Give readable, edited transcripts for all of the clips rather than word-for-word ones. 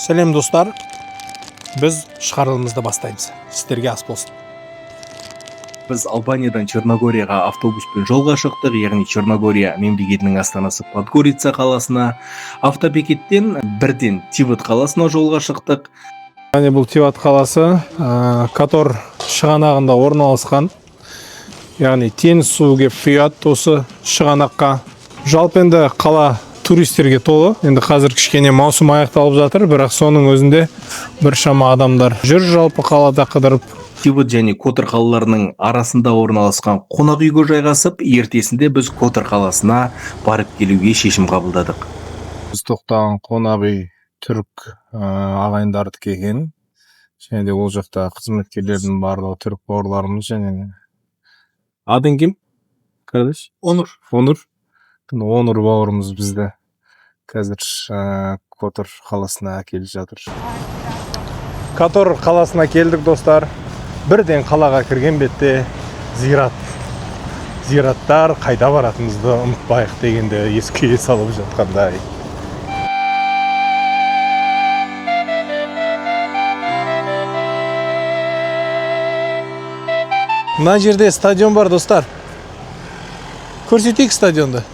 Сәлем, достар! Біз шығарылымызды бастаймыз. Сіздерге ас болсын. Біз Албаниядан Черногорияға автобуспен жолға шықтық, яғни Черногория мемлекетінің астанасы Подгорица қаласына. Автобекеттен бірден Тиват қаласына жолға шықтық. Яғни бұл Тиват қаласы Котор шығанағында орналасқан. Яғни теңіз суы кеп құяды осы шығанаққа. Жалпы енді қала туристерге толы. Енді қазір кішкене маусым аяқталып жатыр, бірақ соның өзінде біршама адамдар жүр жалпы қалада қыдырып. Тиват және Котор қалаларының арасында орналасқан қонақ үйге жайғасып, ертесінде біз Котор қаласына барып келуге шешім қабылдадық. Біз тоқтаған қонақ үй түрік ағайындардікі екен. Және де ол жақта қызметкерлердің барлығы түрік бауырларымыз. Және атың кім, kardeş? Onur. Онур. Онур бауырымыз бізді қазір Котор қаласына әкеліп жатыр. Котор қаласына келдік, достар. Бірден қалаға кірген бетте зират. Зираттар қайда баратынымызды ұмытпайық дегенде еске салып жатқандай. Мына жерде стадион бар, достар. Көрсетейік стадионды.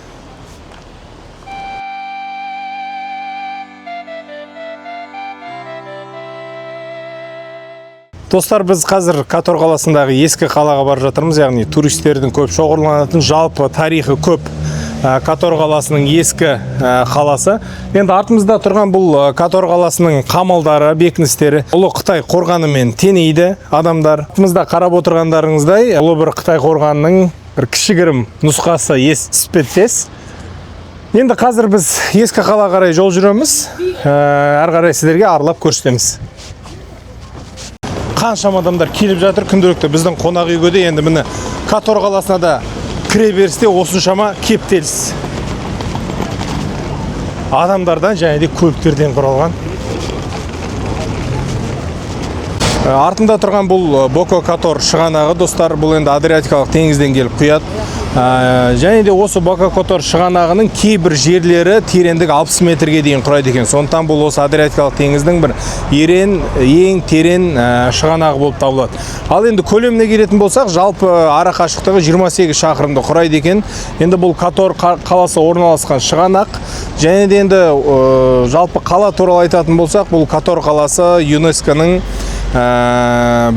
Достар, біз қазір Котор қаласындағы ескі қалаға бара жатырмыз, яғни туристердің көп шоғырланатын, жалпы тарихы көп Котор қаласының ескі қаласы. Енді артымызда тұрған бұл Котор қаласының қамалдары, бекіністері ұлы Қытай қорғанымен теңейді адамдар. Артымызда қарап отырғандарыңыздай, ұлы бір Қытай қорғанының бір кішігірім нұсқасы іспеттес. Енді қазір біз ескі қалаға қарай жол жүреміз. Әрі қарай сіздерге аралап көрсетеміз. Қаншама адамдар келіп жатыр күнделікті біздің қонақ үйге де. Енді міне, Котор қаласына да кіре берісте осыншама кептеліс адамдардан және де көліктерден құралған. Артында тұрған бұл Боко Котор шығанағы, достар. Бұл енді Адриатикалық теңізден келіп құяды. Және де осы Боко Котор шығанағының кейбір жерлері тереңдігі 60 метрге дейін құрайды екен. Сондықтан бұл осы Адриатикалық теңіздің бір ең терең шығанағы болып табылады. Ал енді көлеміне келетін болсақ, жалпы ара қашықтығы 28 шақырымды құрайды екен. Енді бұл Котор қаласы орналасқан шығанақ. Және де енді жалпы қала туралы айтатын болсақ, бұл Котор қаласы ЮНЕСКО-ның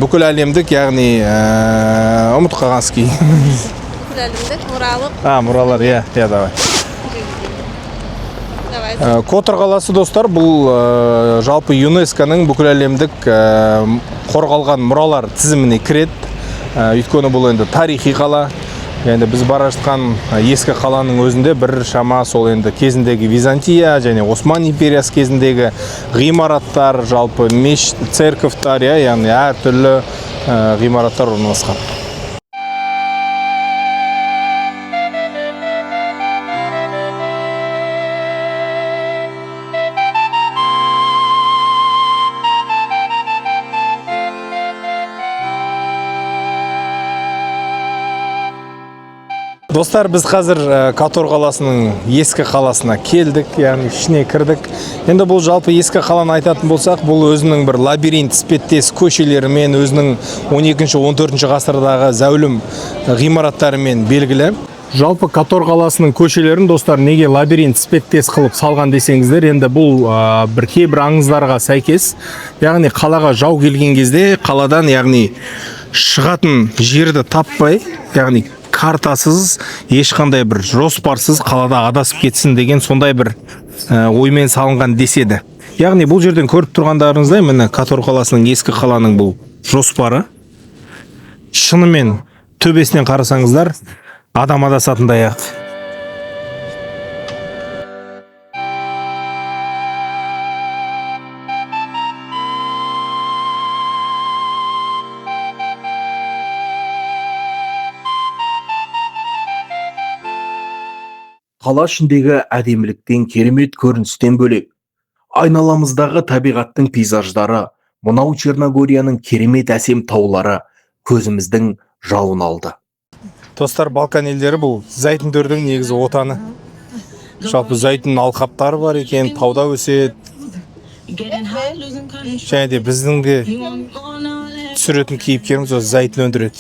бүкіл әлемдік, яғни ұмытып қалғанский. Бүкіл әлемдік мұралық. А, мұралар, иә, иә, давай. Давай. Котор қаласы, достар, бұл жалпы ЮНЕСКО-ның бүкіл әлемдік қорғалған мұралар тізіміне кіреді. Өйткені бұл енді тарихи қала. Енді біз бара жатқан ескі қаланың өзінде бір шама сол енді кезіндегі Византия және Осман империясы кезіндегі ғимараттар, жалпы мешіт, церковтар, иә, яғни әртүрлі ғимараттар орналасқан. Достар, біз қазір Котор қаласының ескі қаласына келдік, яғни ішіне кірдік. Енді бұл жалпы ескі қаланы айтатын болсақ, бұл өзінің бір лабиринт іспеттес көшелерімен, өзінің 12-, 14 ғасырдағы зәулім ғимараттарымен белгілі. Жалпы Котор қаласының көшелерін, достар, неге лабиринт іспеттес қылып салған десеңіздер, енді бұл бір кейбір аңыздарға сәйкес, яғни қалаға жау келген кезде қаладан, яғни шығатын жерді таппай, яғни картасыз, ешқандай бір жоспарсыз қалада адасып кетсін деген сондай бір оймен салынған деседі. Яғни бұл жерден көріп тұрғандарыңыздай, міне, Котор қаласының ескі қаланың бұл жоспары. Шынымен төбесінен қарасаңыздар, адам адасатындай ақ. Қала ішіндегі әдеміліктен, керемет көріністен бөлек, айналамыздағы табиғаттың пейзаждары, мынау Черногорияның керемет әсем таулары көзіміздің жауын алды. Достар, Балкан елдері бұл зәйтүндердің негізі отаны. Жалпы зәйтүн алқаптары бар екен, тауда өседі. Және де біздің де түсіретін кейіпкеріміз осы зәйтүн өндіреді.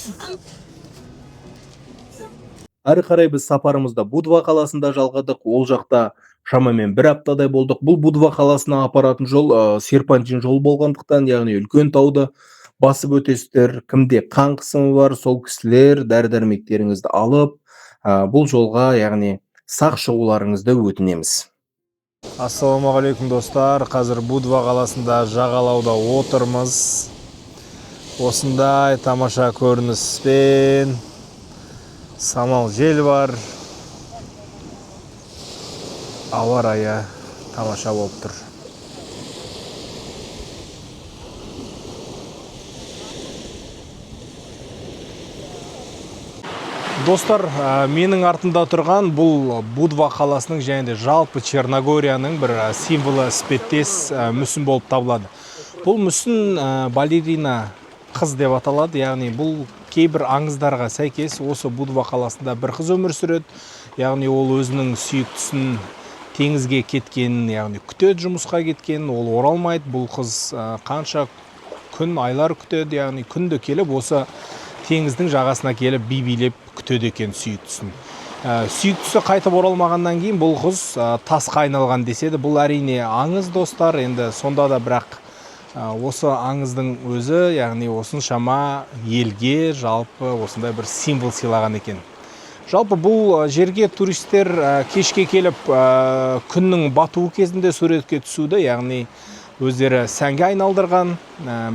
Әрі қарай біз сапарымызды Будва қаласында жалғадық. Ол жақта шамамен бір аптадай болдық. Бұл Будва қаласына апаратын жол серпантин жол болғандықтан, яғни үлкен тауды басып өтесіздер. Кімде қан қысымы бар, сол кісілер дәрі дәрмектеріңізді алып, бұл жолға, яғни сақ шығуларыңызды өтінеміз. Ассалаумағалейкум, достар! Қазір Будва қаласында жағалауда отырмыз. Осындай тамаша көрініспен, самал жел бар, ауа райы тамаша болып тұр. Достар, менің артымда тұрған бұл Будва қаласының және де жалпы Черногорияның бір символы іспеттес мүсін болып табылады. Бұл мүсін балерина қыз деп аталады. Яғни бұл кейбір аңыздарға сәйкес, осы Будва қаласында бір қыз өмір сүреді. Яғни ол өзінің сүйіктісін теңізге кеткенін, яғни күтеді, жұмысқа кеткенін, ол оралмайды. Бұл қыз қанша күн, айлар күтеді, яғни күнде келіп, осы теңіздің жағасына келіп, би билеп күтеді екен сүйіктісін. Сүйіктісі қайтып оралмағаннан кейін бұл қыз тасқа айналған деседі. Бұл, әрине, аңыз, достар. Енді сонда да, бірақ осы аңыздың өзі, яғни осыншама елге жалпы осындай бір символ сыйлаған екен. Жалпы бұл жерге туристер кешке келіп, күннің батуы кезінде суретке түсуді, яғни өздері сәнге айналдырған.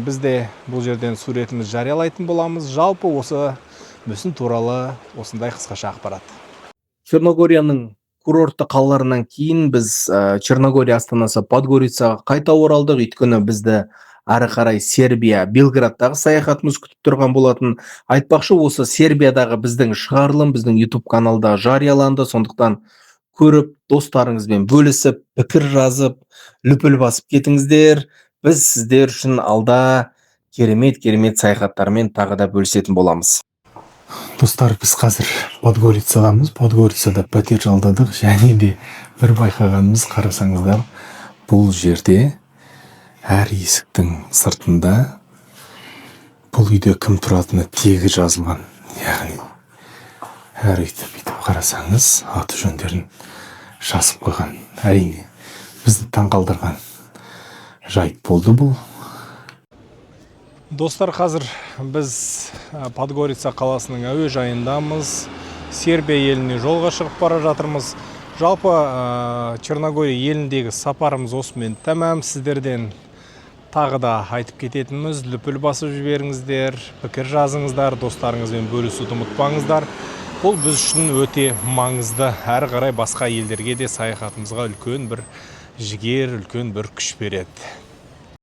Біз де бұл жерден суретіміз жариялайтын боламыз. Жалпы осы мүсін туралы осындай қысқаша ақпарат. Черногорияның курортты қалаларынан кейін біз Черногория астанасы Подгорицаға қайта оралдық, өйткені бізді әрі қарай Сербия, Белградтағы саяхатымыз күтіп тұрған болатын. Айтпақшы, осы Сербиядағы біздің шығарылым біздің YouTube каналда жарияланды, сондықтан көріп, достарыңызбен бөлісіп, пікір жазып, лүпіл басып кетіңіздер. Біз сіздер үшін алда керемет керемет саяхаттармен тағы да бөлісетін боламыз. Достар, біз қазір Подгорицадамыз. Подгорицада пәтер жалдадық және де бір байқағанымыз, қарасаңыздар, бұл жерде әр есіктің сыртында бұл үйде кім тұратыны, тегі жазылған. Яғни әр үйді бүйтіп қарасаңыз, аты жөндерін жазып қойған. Әрине, бізді таңқалдырған жайт болды бұл. Достар, қазір біз Подгорица қаласының әуежайындамыз. Сербия еліне жолға шығып бара жатырмыз. Жалпы Черногория еліндегі сапарымыз осымен тәмам. Сіздерден тағы да айтып кететініміз: лүпіл басып жіберіңіздер, пікір жазыңыздар, достарыңызбен бөлісуді ұмытпаңыздар. Бұл біз үшін өте маңызды. Әрі қарай басқа елдерге де саяхатымызға үлкен бір жігер, үлкен бір күш береді.